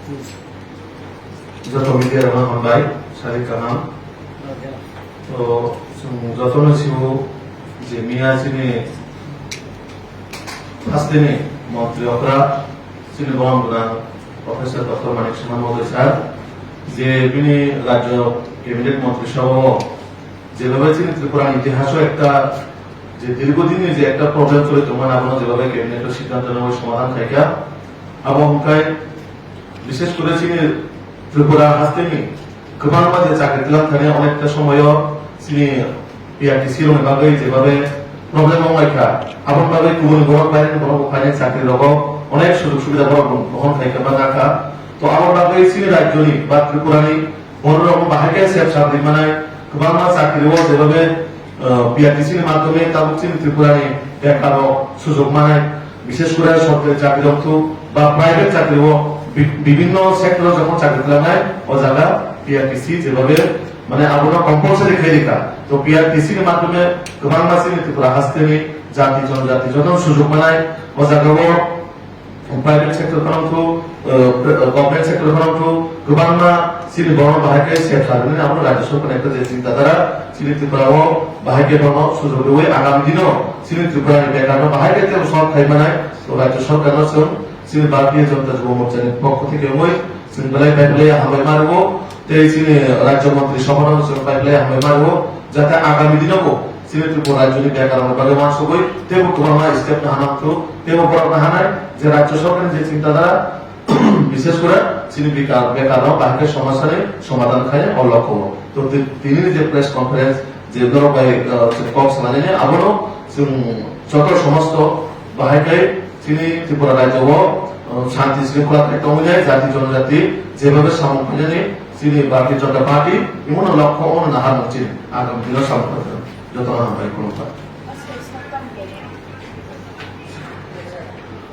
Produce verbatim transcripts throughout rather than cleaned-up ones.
Joto media rokno hambai, sari kaham. To, chwng jotono sio je miya chini hasteni montri okra, chini borom gwnang Professor Doctor Manik Saha Mohoday sir, je bini rajyo cabinet montri sabao jebabe chini Tripura ni itihaso ekta je dirghodin ni je ekta problem choli tongmani abono jebabe cabinet o siddhanto nangwi somadhan khaikha, abo hwnkhe bishesh kore chini Tripura hasteni kwbangma je chakri tlang thani onekta somoyo chini P R T C rokni bagwi jebabe problem wng lai kha, aboni bagwi kubuni borok baireni borok bo phainai chakri rogo onek sujog subida borok bo bohon khai khe ma kha. To aboni bagwi chini rajyoni ba Tripurani borok rok bahai khe sep sap ri manai kwbangma chakri o jebabe, uh, P R T C ni madhyome tabuk chini Tripurani bekar rok sujog manai, bishesh kore sorkari chakri rok thu ba private chakri o bi-, bibinno sector o jokhon chakri khlainai o jaga P R T C jebabe mane abono compulsory khairikha. To P R T C ni madhyome kwbangma chini Tripura hasteni jati jonojati jotono sujog manai o jaga o private sector phano wngthu, eh, government sector phano wngthu, kwbangma chini borokno bahai khe sep sa rwnani abo rajya sorkarni ekta je chinta dhara chini Tripura o bahai khe bono sujog rwui agami dino chini Tripura ni bekar no bahai khe tebo solve khai manai. To rajya sorkar no chwng chini Bharatiya Janata Yuva Morcha ni pokho theke wngwi chwng belai bai belai hambai ma rwo. Tei chini Rajya Montri Sabha no chwng bai belai hambai ma rwo, jate agami dino bo chini Tripura Rajya ni bekar rokni bagwi uansugwi teibo kwbangma step no hanang thung, teibo borok no hanai je Rajya Sorkar ni je chinta dhara, bishesh kore chini bekar, bekar rok bahai khe somasya ni somadhan khai o lokho o. To ti-, tini ni je press conference je norok bai, uh, kok salai nai abono chwng joto somosto bahai khe Chini Tripura rajyo o, uh, shanti shringkhola khe tongwi nai, jati jonojati jebabe samung khainani chini Bharatiya Janata Party, imono lokho ono nahar nang chini agam dino samung khainani joto no hambai khulumkha.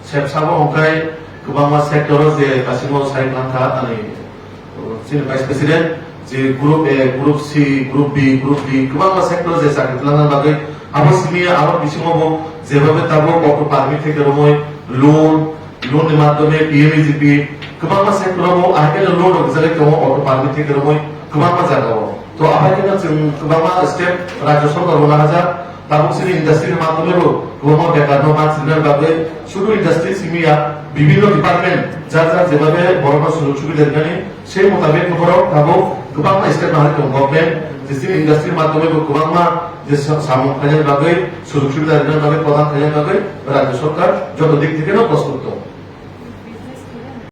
Sep sabo hwnkhe kwbangma sector o je kasimo sai khwlangkha ani chini Vice President, je Group A, Group C, Group B, Group D, kwbangma sector je chakri twlangna bagwi, abo simi aro bisingo bo jebabe tabuk auto permit theke romwi loan, loan ni madhyome P M E G P, kwbangma sector o bo ahai khe loan rok rijagwi tongo auto permit theke romwi kwbangma jaga o. To ahai khe chwng kwbangma step rajya sorkar bo nahajak, tabuk chini industry ni madhyome bo kwbangma bekar no ma chini bagwi, sudu industry simi ya, bibinno department jar jar jebabe borokno sujog subida rinani, Sei mutabik borok tabuk kwbangma step nahar tongo government, je chini industry madhyome bo kwbangma je sa-, samung khainani bagwi, sujog subida rinani bagwi, prodhan khainani bagwi rajya sorkar joto dik theke no prostut tongo.